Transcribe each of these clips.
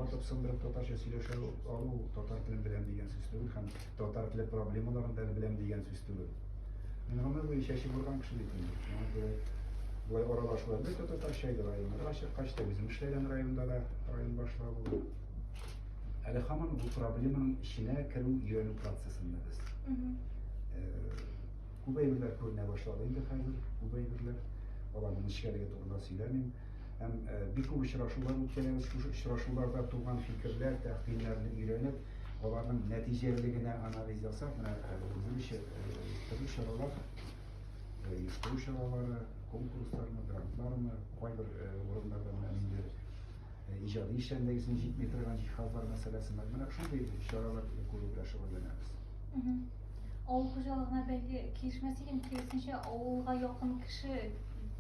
Ватып, сындырып татарча сөйләшә алу татар телен беләм дигән сүз түгел һәм татар теле проблемаларын да беләм дигән сүз түгел. Мин гомер буе чәчеп барган кеше бит инде. Шуңа күрә болай аралашу әлбәттә татарча иде районнарга чыккач та, үзем эшләгән районда да район башлыгы булып. Әле һаман бу проблеманың эченә керү, өйрәнү процессында без. Күп әйберләр күренә башлады инде хәзер, күп әйберләр. Аларның нечкәлеге турында сөйләмим. Һәм бик күп очрашулар үткәрәбез. Шушы очрашуларда туган фикерләр, тәкъдимнәрне өйрәнеп, аларның нәтиҗәлелегенә анализ ясап, менә үзебезчә төрле чаралар, оештыру чаралары, конкурслармы, грантлармы, кайбер урыннарда менә инде иҗади эшчәнлек өчен җитми торган җиһазлар мәсьәләсе бар. Менә шундый чаралар күрү белән шөгыльләнәбез. Авыл хуҗалыгына бәлки килешмәс идем, киресенчә, авылга якын кеше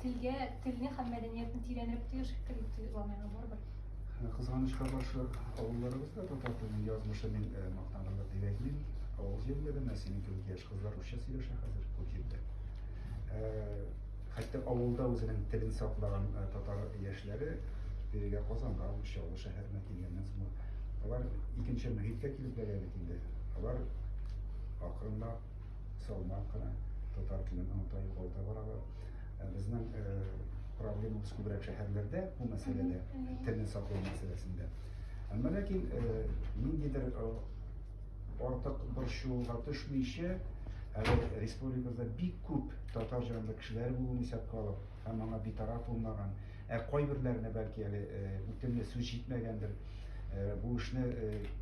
телгә, телне һәм мәдәниятне тирәнрәк тоя шикелле тоела миңа барыбер. Кызганычка каршы, авылларыбызда татар теленең язмышы мин мактанырлык дип әйтмим. Авыл җирендә дә менә синең кебек яшь кызлар русча сөйләшә хәзер күп җирдә. Хәтта авылда үзенең телен саклаган татар яшьләре бирегә Казанга, Чаллы шәһәренә килгәннән соң алар икенче мөхиткә килеп бәрә бит инде. Алар акрынлап, салмак кына татар телен оныта, югалта баралар. Безнең проблемабыз күбрәк шәһәрләрдә бу мәсьәләдә, телне саклау мәсьәләсендә. Әмма ләкин ниндидер артык борчуга төшмичә, әле республикабызда бик күп татар җанлы кешеләр булуын исәпкә алып һәм аңа битараф булмаган, ә кайберләренә бәлки әле үтемле сүз җитмәгәндер, бу эшне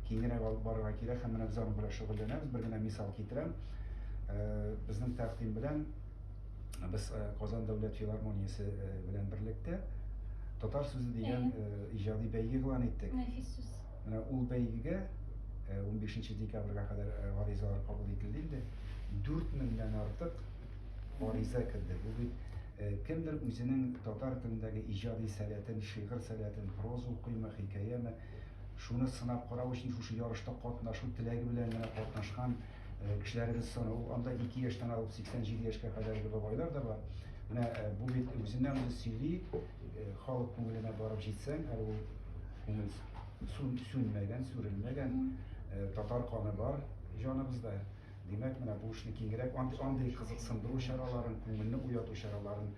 киңрәк алып барырга кирәк һәм менә без аның белән шөгыльләнәбез. Бер генә мисал китерәм. Безнең тәкъдим белән без Казан дәүләт филармониясе белән берлектә Татар сүзе дигән иҗади бәйге игълан иттек. Нәфис сүз. Менә ул бәйгегә 15 декабрьгә кадәр гаризалар кабул ителде инде. 4 меңнән артык гариза керде. Бу бит кемдер үзенең татар телендәге иҗади сәләтен, шигырь сәләтен, проза укыймы, хикәяме, шуны сынап карау өчен шушы ярышта катнашу теләге белән генә катнашкан кешеләребез саны. Ул анда 2 яшьтән алып 87 яшькә кадәрге бабайлар да бар. Менә бу бит үзеннән үзе сөйли, халык күңеленә барып җитсәң, әле ул күңел сүнмәгән, сүрелмәгән, татар каны бар җаныбызда. Димәк, менә бу эшне киңрәк, андый кызыксындыру чараларын, күңелне уяту чараларын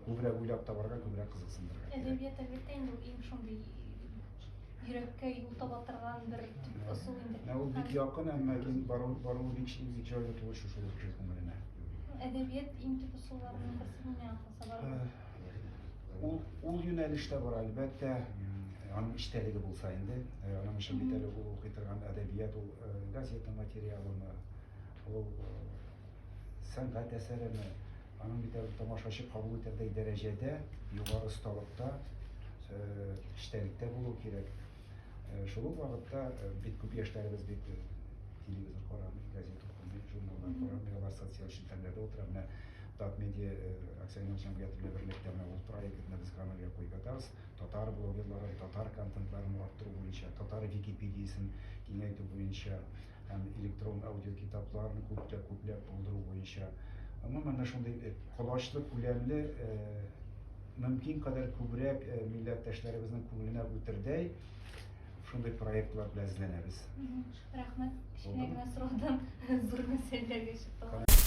күбрәк уйлап табарга, күбрәк кызыксындырырга кирәк. Әдәбият, әлбәттә, инде ул иң шундый йөрәккә юл таба торган бер төп ысул инде. Менә ул бик якын, әмма ләкин бару, баруы бик, бик җайлы түгел шушы кеше күңеленә. Әдәбият иң төп ысулларының берсе миңа калса барыбер. Ул, ул юнәлештә бар, әлбәттә, аның эчтәлеге булса инде. Аның өчен бит әле ул укый торган әдәбият, ул газета материалымы, ул сәнгать әсәреме, аның бит әле тамашачы кабул итәрдәй дәрәҗәдә, югары осталыкта, эчтәлектә булу кирәк. Шул ук вакытта бик күп яшьләребез бит телевизор карамый, газета укымый, журналлар карамый, алар социаль челтәрләрдә утыра. Менә Татмедиа акционер җәмгыяте белән берлектә менә ул проектны без гамәлгә куеп ятабыз. Татар блогерларын, татар контентларын арттыру буенча, татар википедиясен киңәйтү буенча һәм электрон аудиокитапларны күпләп күпләп булдыру буенча. Гомумән, менә шундый колачлы, күләмле, мөмкин кадәр күбрәк милләттәшләребезнең күңеленә үтердәй шундый проектлар белән эзләнәбез. Рәхмәт. Кечкенә генә сораудан зур мәсьәләләргә чыктык.